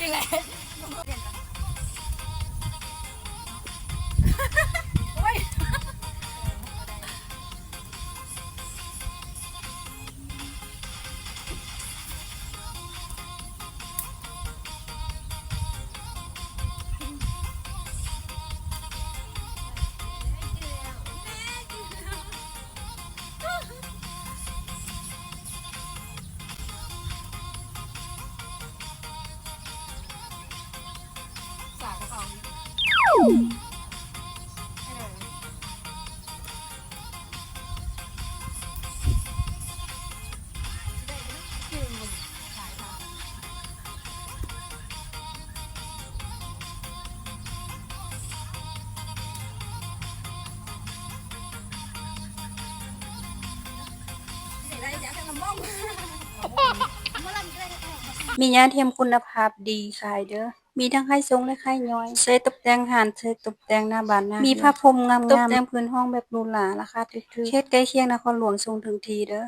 ນີ້ແຫຼະ ໂອ້ຍ ມີຫຍ້າຖິ້ມຄຸນນະພາບດີຂາຍເດີ້ ມີທັງໄຂ່ຊົງ ແລະ ໄຂ່ຍ່ອຍ ໃຊ້ຕົບແຕ່ງຮ້ານ ໃຊ້ຕົບແຕ່ງໜ້າບ້ານໜ້າເຮືອນ ມີຜ້າພົ່ມງາມໆ ຕົບແຕ່ງພື້ນຫ້ອງແບບຫຼູຫຼາ ລາຄາຖືກໆ ເຂດໃກ້ຄຽງນະຄອນຫຼວງ ສົ່ງເຖິງທີ່ເດີ້.